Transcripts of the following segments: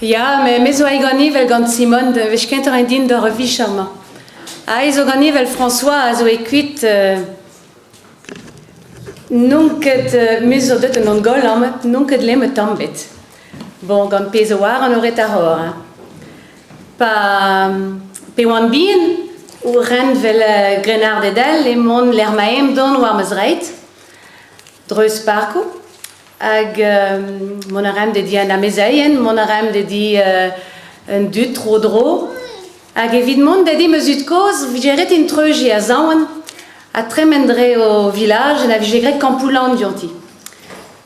Ya, me, me zo aet ganin 'vel gant Simone da wech kentañ eo din d'ober ur vicher-mañ. Aet zo ganin 'vel François a zo e kuit n'on ket me zo deut en Angol amañ, n'on ket lemmet tamm ebet. Bon, gant pezh a oaran o ret ar c'hor hein. Pa pe oan bihan o ren 'vel grennarded all emaon lec'h ma aemp dont war ma zreid, dreuz parkoù. Hag mont a raemp da di an amezeien, mont a raemp da di an dud tro-dro. Hag evit mont da di ma zud-kozh 'vije ret din treuziñ a-zaon ha tremen dre o vilaj na vije graet Kampoulan dionti.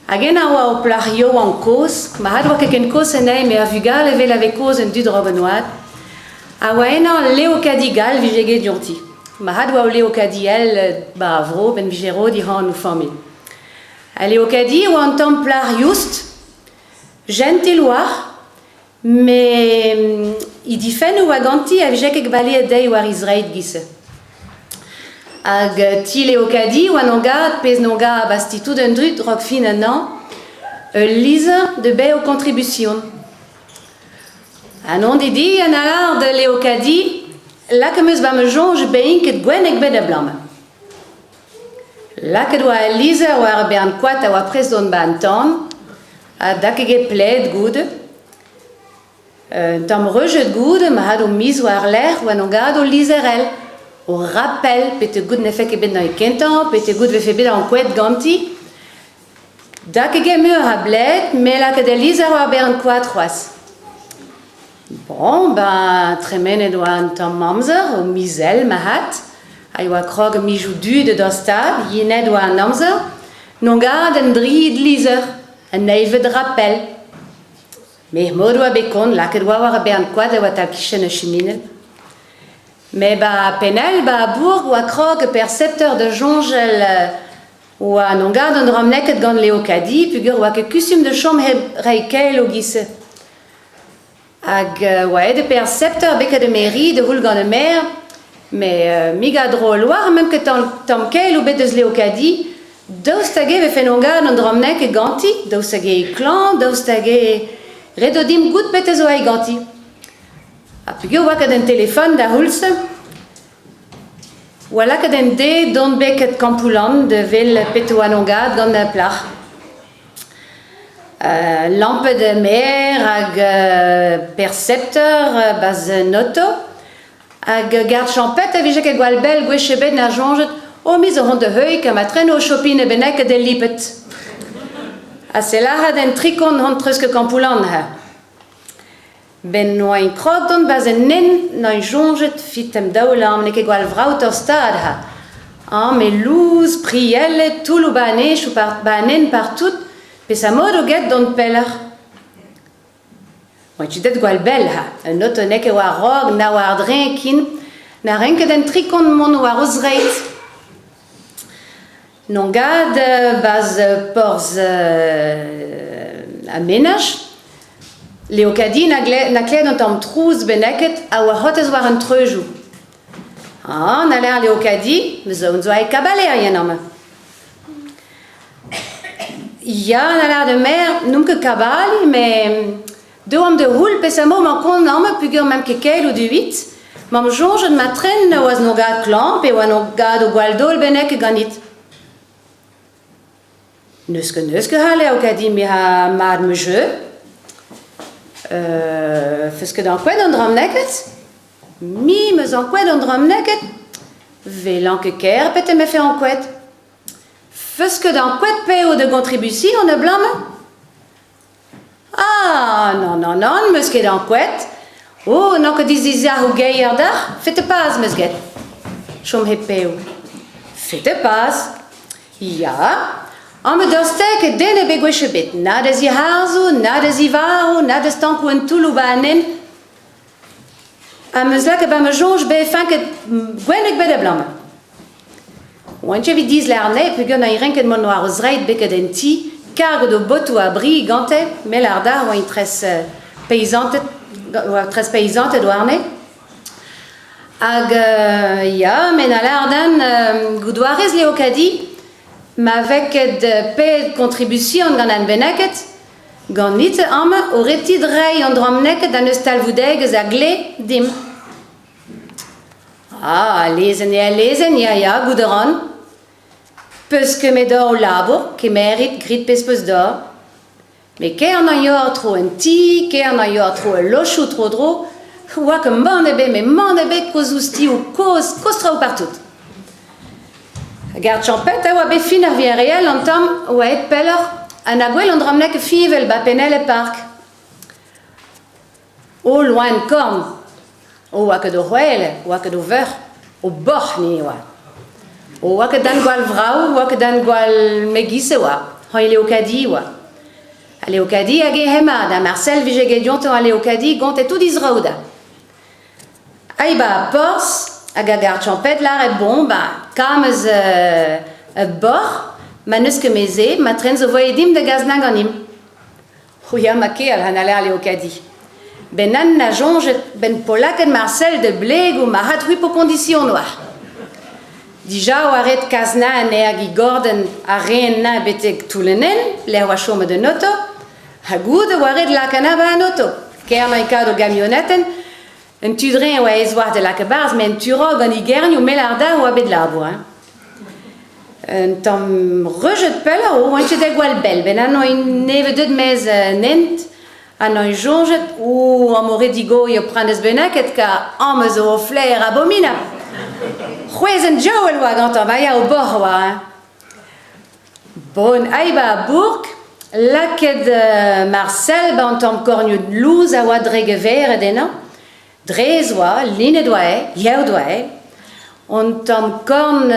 Hag en a oa o plac'h yaouank kozh, marc'had 'oa ket ken kozh anezhi met ar vugale 'vel a vez kozh an dud 'raok an oad, a oa ennañ Leokadi gall 'vije graet dionti. Marc'had 'oa o Leokadi all 'ba ar vro 'benn 'vije roet he anv familh. Ha Leokadi e oa un tamm plac'h youst, jentil oac'h, met he difennoù oa ganti a vije ket baleet dezhi war he zreid 'giz-se. Hag ti Leokadi oa n'on gad pezh n'on gad basti tout an dud 'raok fin an hañv, ul lizher de bae o contribution. Ha n'on dit an alar de Leokadi, lak 'm eus ba ma soñj bein ket gwenneg bet abalamour. Lakaet oa al lizher war ur bern koad a oa prest dont 'ba an tan ha da ket get pled goude. Un tamm reujet goude ma had o miz war-lerc'h oa gad o lizher ell. O rappel petegout ne ket bet neuze kentañ, petegout 'vefe bet ankouaet ganti. Da ket get meur a bled, me lakaet al lizher war bern koad c'hoazh. Bon, ben, tremenet oa un tamm amzer, o miz ell ma had, ha e oa krog mizoù du da dostaat, yenet oa an amzer, n'on gad un drid lizher, un eilvet rappel. Met mod oa bet kont, lakaet oa war ar bern koad a oa tal-kichen ur chiminell. Met ba penn-all, ba bourg, oa krog percepteur da soñjal Oa n'on gad an dra neket gant Leokadi peogwir oa ket kustum da chom hep reiñ kel o giz-se. Hag oa aet e percepteur beket e mairie da c'houl gant e maer, met mig a dro loar meump ket tamm kel bet eus Leokadi, daoust hag e vefe n'on gad an dra neket ganti, daoust hag eo klañv, daoust hag eo ret eo dimp goût petra zo aet ganti. Ha peogwir oa ket an telefon da c'houlz-se, Oa lakaet en de dont beket Kampoulan da wel Petoanongad gant ar plac'h. Lampet maer hag percepteur 'barzh an oto hag garde champêtre a vije ket gwall bell gwech ebet na soñjet oh me zo 'vont da heuilh ha ma treno o chopin bennak da lipet. Ha se lâret en trikon hon treuzket Kampoulan ha. Benn 'oaint krog dont 'barzh en hent 'neuint soñjet 'vit em daoulamm n'eo ket gwall vrav ur stad ha amañ eo lous, priellet, toulloù 'ba an heñchoù 'ba an hent partout, peseurt mod o get dont pelloc'h? Oa ket deut gwall bell ha un oto n'eo ket war-raok na war-dreñv ken, na renket an trikont mont war o zreid. N'on gad 'barzh porzh ar menaj. Leokadi na klevet un tamm trouz bennaket a oa c'hotez war an treuzoù. Ah, na lâr Leokadi, me zo zo aet kabalerien amañ. Ya, na lâr da maer, n'omp ket kabaliñ, met deuomp da c'houl peseurt mod 'mañ kont amañ peogwir 'mamp ket kel o duit. M'am soñjet ma tren a oas no gad klañv pe oa no gad o gwall-daol bennak ganit. N'eus ket n'eus ket c'hall eo ket din bezañ mat ma jeu. 'Feus ket ankouaet an dramm neket? Me 'm eus ankouaet an dramm neket. 'Welan ket ker petra 'mefe ankouaet. 'Feus ket ankouaet paeo da gontribution abalamour? Ah, nann, nann, nann, 'meus ket ankouaet. Oh, n'on ket dizizar o geier deoc'h, fete pas 'meus get. Chom hep paeo. Fete pas. Ya, amañ daoust ket den ebet gwech ebet, na da ziharzoù, na da zivarroù, na da stankoù an toulloù 'ba an hent. Ha 'meus lakaet 'ba ma soñj bezañ fanket gwenneg bet abalamour. Oan ket evit disler anezhe peogwir 'neuint renket mont war o zreid betek en ti, karget o botoù a bri gante, me 'lâr dac'h oa tres peizanted oa tres peizanted warne. Hag ya, met a lâr din goudoarez Leokadi, ma vez ket paeet kontribusion gant an bennaket. Ganit amañ o retit reiñ an dramm-neket an eus talvoudegezh a gle dimp. Ah, al lezenn eo al lezenn, ya, ya, goût a ran. Peus ket met ho labour, kemerit, grit pezh peus d'or. Met kaer an yor tro en ti, kaer an yor tro el lochoù tro-dro, oa ket mann ebet, met mann ebet kozh ouzh tioù kozh, kozh traoù partout. Gard Champet a oa bet fin ar Villarreal an tamm oa aet pelloc'h ha na gwel an dramm-nek fiñvel ba Penel e park. O loen korn! O oa ket o c'hwel, oa ket o veuc'h, o boc'h ni oa. O oa ket dan gwall vrav, oa ket dan gwall megis e oa, hañ Leokadi oa. Ha Leokadi hag e hemañ, da Marcel vije get diontañ a Leokadi gontet tout he zraoù da. Ai ba porzh hag a gar champet lâret bon ba kam eus ur boc'h ma n'eus ket me-se ma tren zo voe dimp da gas na ganimp. C'hwi ma keal ha na lâr Leokadi. Ben Anne na soñjet ben polaket Marcel de blegoù ma c'hat c'hwi po kondision oa. Dija oa ret kas na anezhañ hag gordenn ha reen na betek Toullenen, lec'h oa chomet un oto, Ha goude oa ret lakaat ba an oto. Kaer kaout o gamionetenn, un tu-dreñv oa aes war da lakaat 'barzh, met un tu-raok gant igernioù Melarda oa bet labour. Hein. Un tamm reujet pelloc'h o oant ket da gwall bell. Ben anv nevez deuet maez an hent, ha neuint soñjet, o am ret digoiñ ur prenez bennaket kar am eus o flaer abominabl. C'hwezh an diaoul oa gantañ, ba ya o boc'h oa. Hein. Bon, ai ba bourk, lakaet Marcel ba an tamm kornioù lous a oa dre geveret ennañ. Drez oa, linet oa eo, yev oa eo. An tamm korn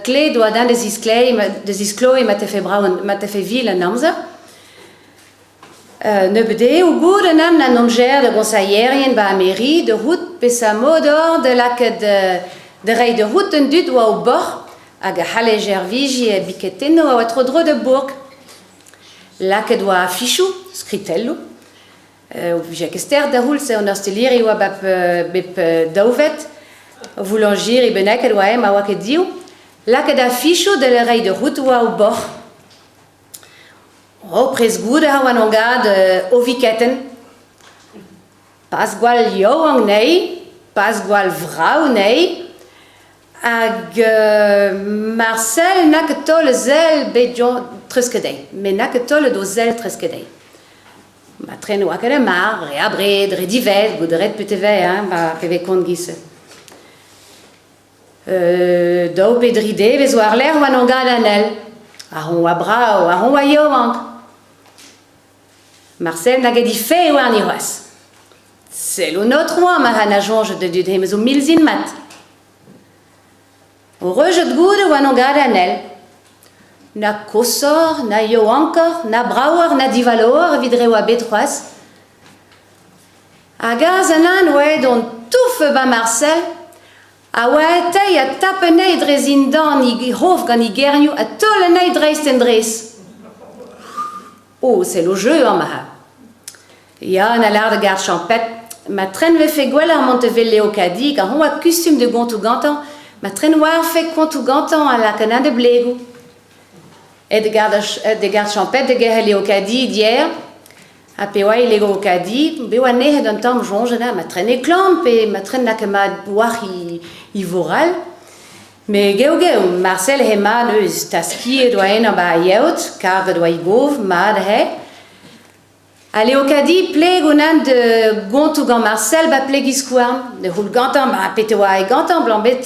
klet oa din da ziskleiñ da ziskloiñ ma tefe brav ma tefe vil an amzer. Nebeut eo goût an an an da goñsailherien ba mairie da c'hoût peseurt mod oc'h da lakaat da reiñ da c'hoût an dud oa o boc'h hag a c'halle servijiñ e biketennoù a oa tro-dro da bourk. Lakaet oa afichoù, skritelloù. O vije ket ster da c'houlz an ostiliri oa bep, bep daouvet. O voulanjiri bennaket oa ma oa ket div. Lakaet afichoù da reiñ da c'hoût oa o boc'h. Oh, prest goude a oan gad o viketenn. Pas gwall yaouank anezhi, pas gwall vrav anezhi, hag Marcel n'a ket taol e sell bet treuzket dezhi. Met n'a ket taolet o sell treuzket dezhi. Ma tren oa ket mar, re abred, re diwezh, goût ret pet e vez, hein, ba pe vez kont giz-se. Daou pe dri devezh war-lerc'h oa an gad anel. Ar oa brav, ar oa yaouank. Marcel n'a ket he warni c'hoazh. Selloù notre oa ma na soñjet da dud he zo milzin mat. O reujet goude oa an gad anel. Na koshoc'h, na yaouankoc'h, na bravoc'h, na divalooc'h evit re oa bet c'hoazh. Hag aze nan oa aet an touf ba Marcel, a oa aet ha tap anezhi dre zindan he c'hof gant he gernioù ha taol anezhi dreist en drez. Oh, c'est le jeu amañ. Ya, na lâr da gard Champet, ma tren vefe gwelloc'h mont evel Leokadi, gant oa kustum da gontoù gantañ, ma tren oarfe kontoù gantañ a lak an da blegoù. Aet da gard Champet da gerc'h Leokadi dier, Ha pe oa Leokadi, bet oa nec'het un tamm soñjet ha ma trene klañv pe ma tren lakaet mat war he voral. Met geo geo, Marcel hemañ neus taskiet oa ennañ ba yeot, karget oa e gov, mat he. Ha Leokadi pleg onan de gontoù gant Marcel ba pleg e skouarn. Ne c'houl gantañ, ba pete oa e gantañ, blam bet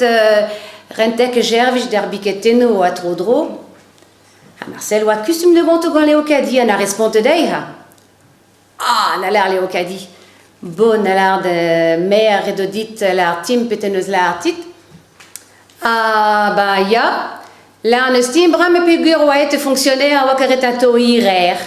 rentek e jervij d'ar biketennoù oa tro-dro. Ha Marcel oa kustum da gontañ gant Leokadi ha na responte dezhi ha. Ah, na lâr Leokadi. Bon, na lâr da maer edo dit lâr timp peten eus lâr tit. Ah, ba ya, lâr n'eus timp bremañ peogwir oa aet fonctionnaire a oa ket ret atao hiraer.